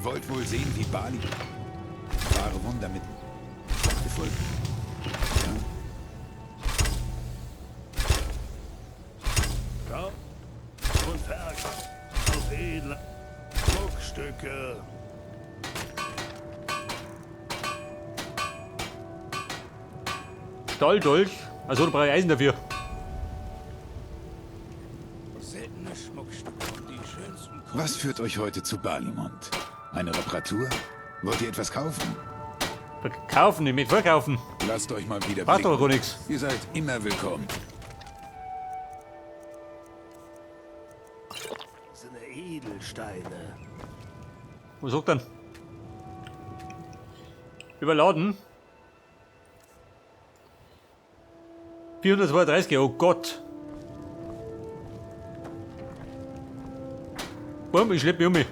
Wollt wohl sehen, wie Bali wahre Wunder mit gefolgt. Ja. Und Ferg. Auf edle Schmuckstücke. Stahldolch. Also da brauche ich Eisen dafür. Seltene Schmuckstücke und die schönsten Was führt euch heute zu Balimund? Eine Reparatur? Wollt ihr etwas kaufen? Verkaufen, ich möchte verkaufen. Lasst euch mal wieder Braucht doch blicken. gar nichts. Ihr seid immer willkommen. Sind Edelsteine. Was sagt denn? Überladen. 432, oh Gott. Bumm, ich schlepp mich um mich.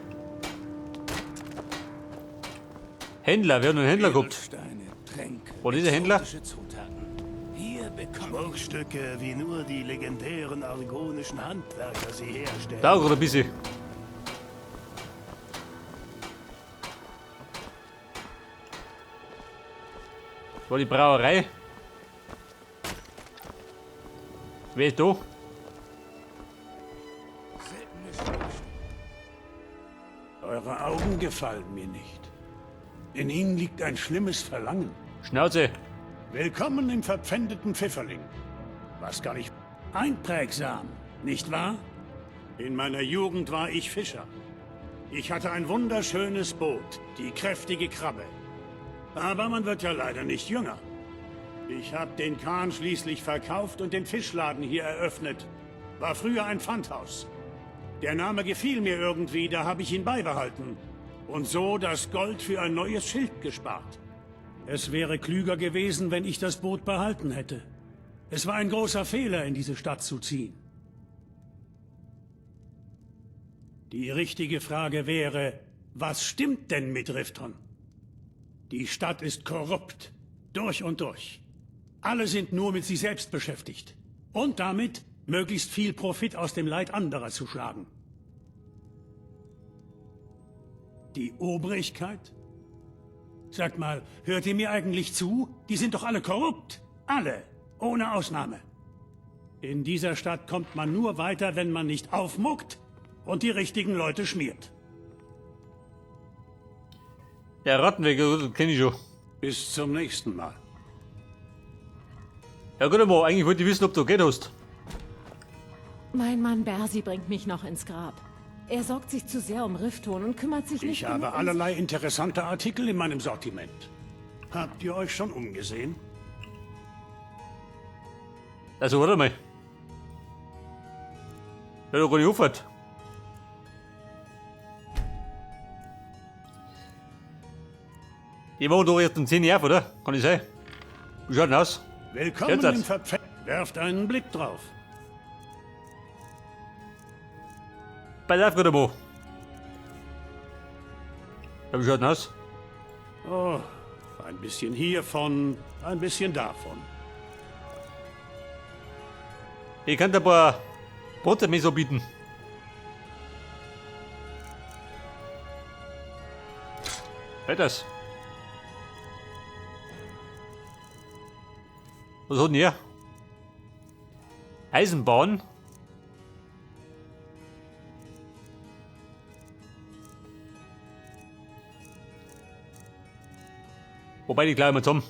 Händler, wir haben einen Händler gehabt. Edelsteine, Tränke, Wo ist der Händler? exotische Zutaten. Hier bekommt Schmuckstücke, wie nur die legendären argonischen Handwerker sie herstellen. Da gerade ein bisschen. Das war die Brauerei. Wer ist da? Seltene Schmuckstücke. Eure Augen gefallen mir nicht. In ihnen liegt ein schlimmes Verlangen. Schnauze. Willkommen im verpfändeten Pfifferling. Was gar nicht einprägsam, nicht wahr? In meiner Jugend war ich Fischer. Ich hatte ein wunderschönes Boot, die kräftige Krabbe. Aber man wird ja leider nicht jünger. Ich habe den Kahn schließlich verkauft und den Fischladen hier eröffnet. War früher ein Pfandhaus. Der Name gefiel mir irgendwie, da habe ich ihn beibehalten. Und so das Gold für ein neues Schild gespart. Es wäre klüger gewesen, wenn ich das Boot behalten hätte. Es war ein großer Fehler, in diese Stadt zu ziehen. Die richtige Frage wäre, was stimmt denn mit Rifton? Die Stadt ist korrupt, durch und durch. Alle sind nur mit sich selbst beschäftigt. Und damit, möglichst viel Profit aus dem Leid anderer zu schlagen. Die Obrigkeit? Sagt mal, hört ihr mir eigentlich zu? Die sind doch alle korrupt. Alle. Ohne Ausnahme. In dieser Stadt kommt man nur weiter, wenn man nicht aufmuckt und die richtigen Leute schmiert. Der Rattenweg, kenne ich schon. Bis zum nächsten Mal. Ja gut, aber eigentlich wollte ich wissen, ob du Geld hast. Mein Mann Bersi bringt mich noch ins Grab. Er sorgt sich zu sehr um Rifton und kümmert sich nicht Ich habe genug um allerlei interessante Artikel in meinem Sortiment. Habt ihr euch schon umgesehen? Also warte mal. Ja, da kann ich aufhört. Die machen doch erst um 10 Uhr auf, oder? Kann ich sein? Wie schaut denn aus? Willkommen Jetzt im Verpfä... Werft einen Blick drauf. Pass auf, guter Mo. Ja, wie schaut denn aus? Oh, ein bisschen hiervon, ein bisschen davon. Ich könnte ein paar Brote mehr so bieten. Weiters. Was hat denn hier? Eisenbahn. Wobei die gleich mal zusammen.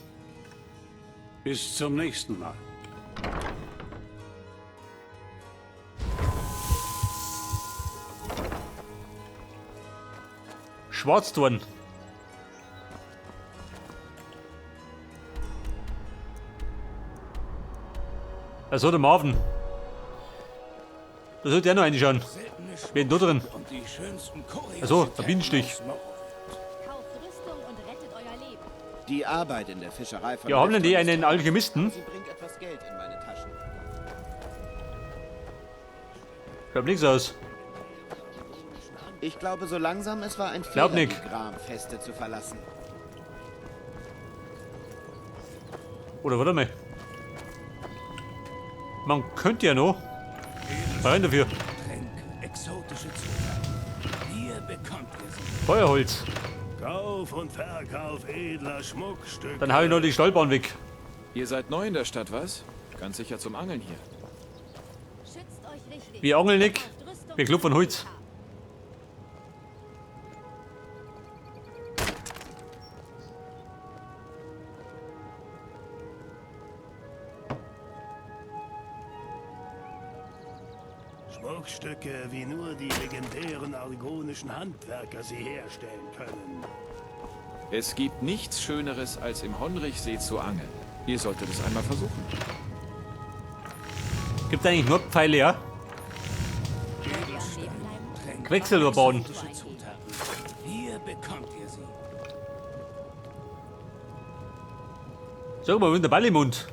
Bis zum nächsten Mal. Schwarzdorn. Also der Marvin. Da sollte er noch reinschauen. Seltene Wer ist da drin? Und die schönsten Ach so, der Bienenstich. aus Morrowind. Kauft Rüstung und rettet euer Leben. Die Arbeit in der Fischerei von Ja, haben denn die Rifton ist einen teuer, Alchemisten? aber Sie bringt etwas Geld in meine Taschen. Schaut nichts aus. Ich glaube so langsam, es war ein Glaub Fehler, nicht. die Gramfeste zu verlassen. Oder warte mal. Man könnte ja noch. Rein dafür. Tränke, exotische Zutaten. Hier bekommt ihr sie. Feuerholz. Kauf und Verkauf edler Schmuckstücke. Dann hau ich noch die Stallbahn weg. Ihr seid neu in der Stadt, was? Ganz sicher zum Angeln hier. Schützt euch richtig. Wir angeln nicht. Kauft Rüstung Wir klopfen Holz. Schmuckstücke, wie nur die legendären argonischen Handwerker sie herstellen können. Es gibt nichts Schöneres, als im Honrichsee zu angeln. Ihr solltet es einmal versuchen. Gibt eigentlich nur Pfeile, ja? Quecksilberbahn. Hier bekommt ihr sie. Sag mal, wo ist der Ballimund?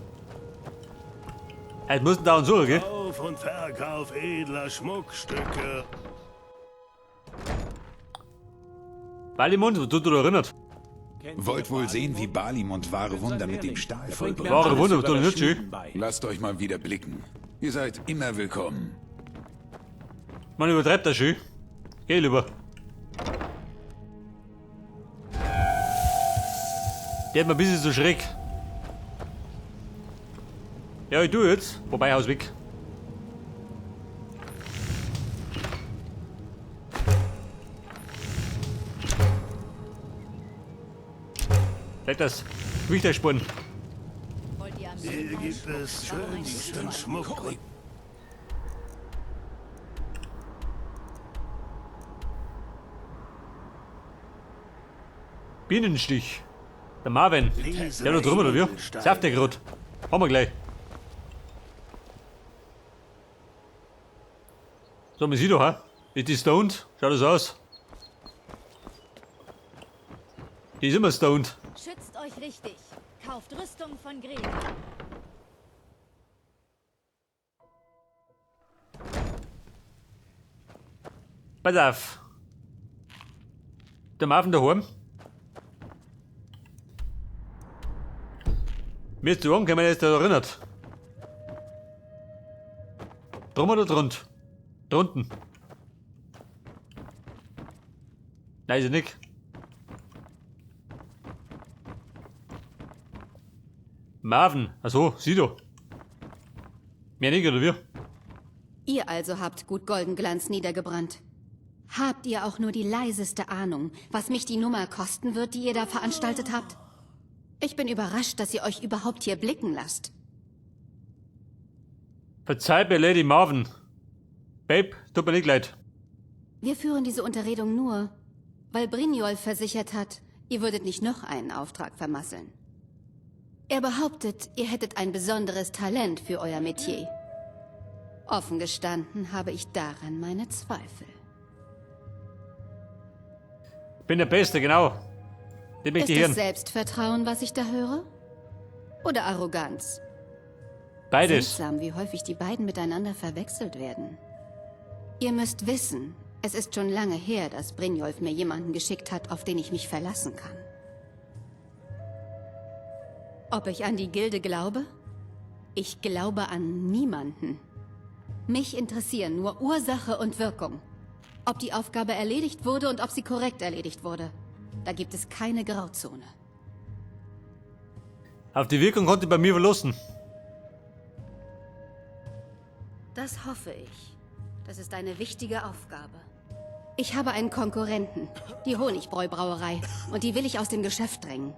Jetzt müssen da und suchen, gell? Kauf und Verkauf edler Schmuckstücke. Ballimund, was tut du da erinnert? Wollt wohl sehen, wie Balimund wahre Wunder mit dem Stahl vollbringt. Wahre Wunder, tut nicht schön. Lasst euch mal wieder blicken. Ihr seid immer willkommen. Man übertreibt das schön. Geh lieber. Der hat mir ein bisschen so schräg. Ja, ich tu jetzt. Wobei, Haus weg. Vielleicht das Gewicht ersparen. Hier gibt es schönsten Schmuck. Bienenstich. Der Marvin. Der da drüber, oder wie? Saft der grad. Haben wir gleich. So, man sieht doch, hä? Ist die stoned? Schaut das aus? Die ist immer stoned. Schützt euch richtig. Kauft Rüstung von Greta. Pass auf. Der Marvin daheim. Mir ist zu angekommen, er ist da erinnert. Drum oder drunter? Drunten. Nein, ist er nicht. Marvin, achso, sieh doch. Mehr nicht, oder wir? Ihr also habt gut Goldenglanz niedergebrannt. Habt ihr auch nur die leiseste Ahnung, was mich die Nummer kosten wird, die ihr da veranstaltet habt? Ich bin überrascht, dass ihr euch überhaupt hier blicken lasst. Verzeiht mir, Lady Marvin. Babe, tut mir nicht leid. Wir führen diese Unterredung nur, weil Brynjolf versichert hat, ihr würdet nicht noch einen Auftrag vermasseln. Er behauptet, ihr hättet ein besonderes Talent für euer Metier. Offen gestanden habe ich daran meine Zweifel. Ich bin der Beste, genau. Den möchte ich Ist das hören. Selbstvertrauen, was ich da höre? Oder Arroganz? Beides. Seltsam, wie häufig die beiden miteinander verwechselt werden. Ihr müsst wissen, es ist schon lange her, dass Brynjolf mir jemanden geschickt hat, auf den ich mich verlassen kann. Ob ich an die Gilde glaube? Ich glaube an niemanden. Mich interessieren nur Ursache und Wirkung. Ob die Aufgabe erledigt wurde und ob sie korrekt erledigt wurde. Da gibt es keine Grauzone. Auf die Wirkung konnte ich bei mir verlassen. Das hoffe ich. Das ist eine wichtige Aufgabe. Ich habe einen Konkurrenten, die Honigbräubrauerei, und die will ich aus dem Geschäft drängen.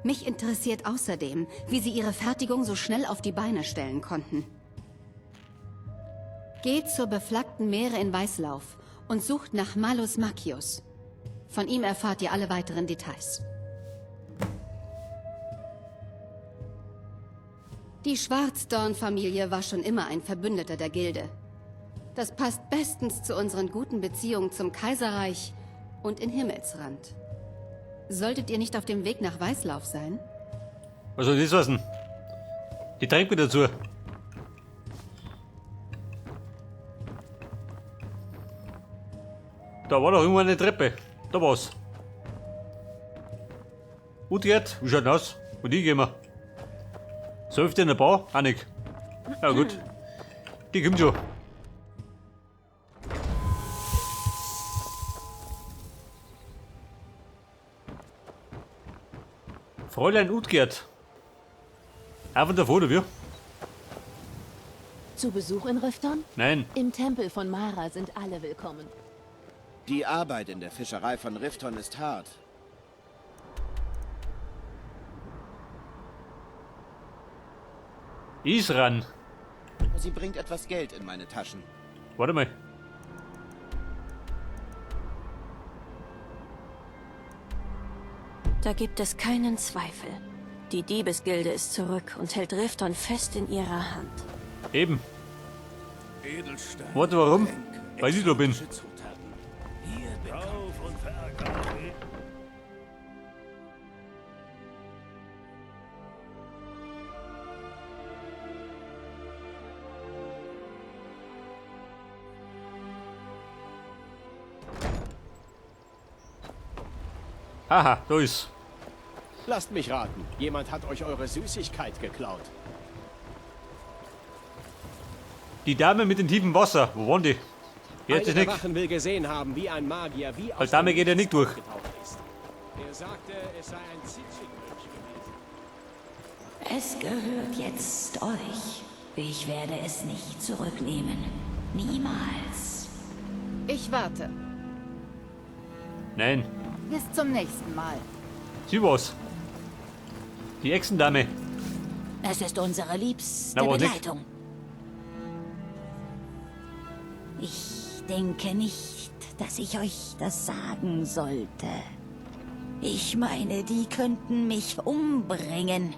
Mich interessiert außerdem, wie sie ihre Fertigung so schnell auf die Beine stellen konnten. Geht zur beflaggten Meere in Weißlauf und sucht nach Malus Macius. Von ihm erfahrt ihr alle weiteren Details. Die Schwarzdorn-Familie war schon immer ein Verbündeter der Gilde. Das passt bestens zu unseren guten Beziehungen zum Kaiserreich und in Himmelsrand. Solltet ihr nicht auf dem Weg nach Weißlauf sein? Was soll das heißen? Die drängt mich dazu. Da war doch irgendwo eine Treppe. Da war's. Utgerd, wie schaut denn aus? Und die gehen wir. Säuft ihr in der Bar? Auch nicht. Ja gut. Die kommt schon. Fräulein Utgerd. Auch von der oder wie? Zu Besuch in Rifton? Nein. Im Tempel von Mara sind alle willkommen. Die Arbeit in der Fischerei von Rifton ist hart. Isran. Sie bringt etwas Geld in meine Taschen. Warte mal. Da gibt es keinen Zweifel. Die Diebesgilde ist zurück und hält Rifton fest in ihrer Hand. Eben. Warte, warum? Weil ich da bin. Aha, da ist. Lasst mich raten, jemand hat euch eure Süßigkeit geklaut. Die Dame mit dem tiefen Wasser, wo waren die? Jetzt ist Einer der nicht. Wachen will gesehen haben, wie ein Magier wie aus Als Dame dem geht er nicht durch. aufgetaucht ist. Er sagte, es sei ein Zitschig-Mönch gewesen. Es gehört jetzt euch. Ich werde es nicht zurücknehmen. Niemals. Ich warte. Nein. Bis zum nächsten Mal. Sie war's. Die Echsendame. Es ist unsere liebste Na, wohl nicht. Begleitung. Ich denke nicht, dass ich euch das sagen sollte. Ich meine, die könnten mich umbringen.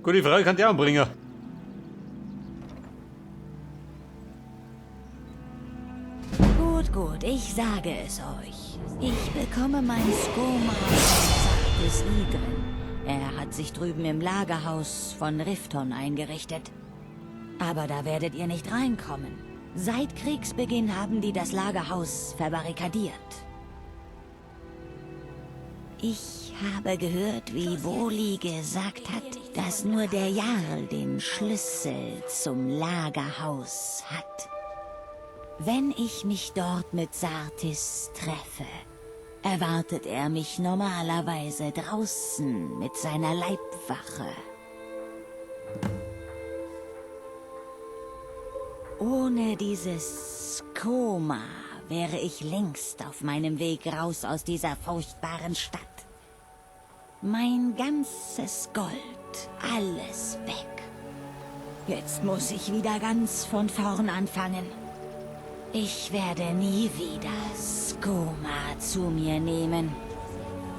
Gute Frage, kann die auch umbringen. Gut, gut, ich sage es euch. Ich bekomme mein Skoma von Sartis Idren. Er hat sich drüben im Lagerhaus von Rifton eingerichtet. Aber da werdet ihr nicht reinkommen. Seit Kriegsbeginn haben die das Lagerhaus verbarrikadiert. Ich habe gehört, wie Boli gesagt hat, dass nur der Jarl den Schlüssel zum Lagerhaus hat. Wenn ich mich dort mit Sartis treffe, erwartet er mich normalerweise draußen mit seiner Leibwache. Ohne dieses Koma wäre ich längst auf meinem Weg raus aus dieser furchtbaren Stadt. Mein ganzes Gold, alles weg. Jetzt muss ich wieder ganz von vorn anfangen. Ich werde nie wieder Skoma zu mir nehmen.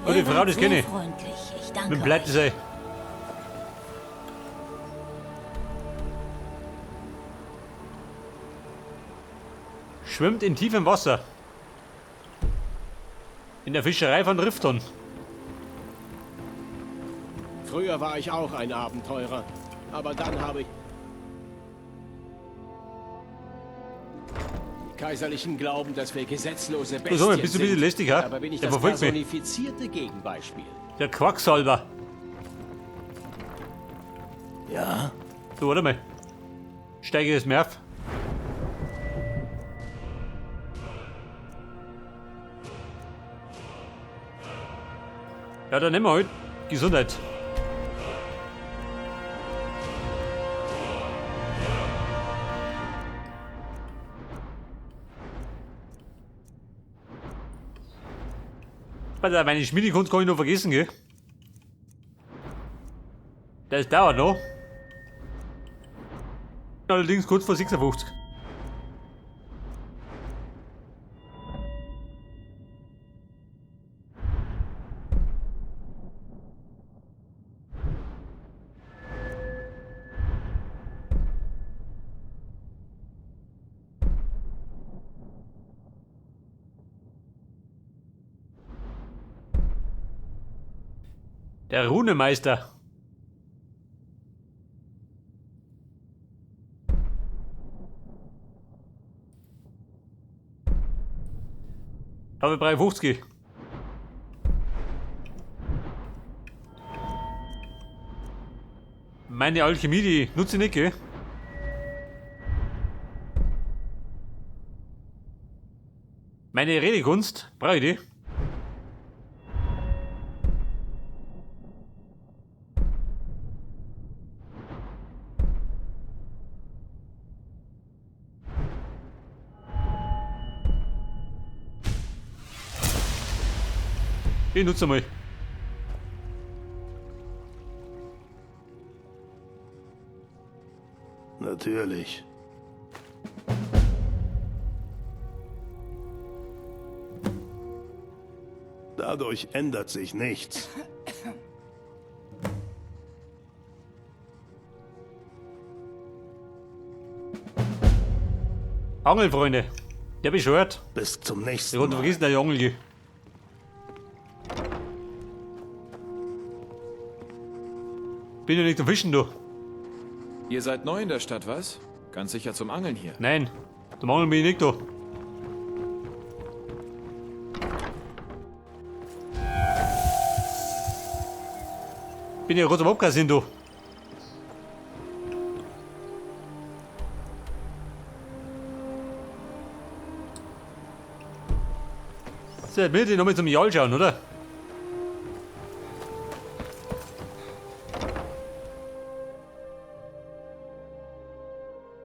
Oh, die Er Frau, war das kenne sehr ich. freundlich. Ich danke Mit dem Pleitesei. Schwimmt in tiefem Wasser. In der Fischerei von Rifton. Früher war ich auch ein Abenteurer, aber dann habe ich... Die Kaiserlichen glauben, dass wir gesetzlose Du, Bestien sag mal, bist du ein bisschen sind. lästig, ha? Dabei bin ich Der das verfolgt mich. personifizierte Gegenbeispiel. Der Quacksalber. Ja? Du, warte mal. Steige jetzt mehr auf. Ja, dann nehmen wir halt Gesundheit. Alter, meine Schmiedekunst kann ich noch vergessen, gell? Das dauert noch. Allerdings kurz vor 56. Der Runemeister. Habe 3,50. Meine Alchemie, die nutze ich nicht, gell? Meine Redekunst, brauche ich die? Ich nutze mal. Natürlich. Dadurch ändert sich nichts. Angeln, Freunde. Der beschwört. Bis zum nächsten Ich konnte Mal. vergessen, dass ich angeln gehe. Bin ja nicht zum Fischen, du. Ihr seid neu in der Stadt, was? Ganz sicher zum Angeln hier. Nein, zum Angeln bin ich nicht da. Bin ja gerade zum Abkassieren, du. So, jetzt will ich nochmal zum Jarl schauen, oder?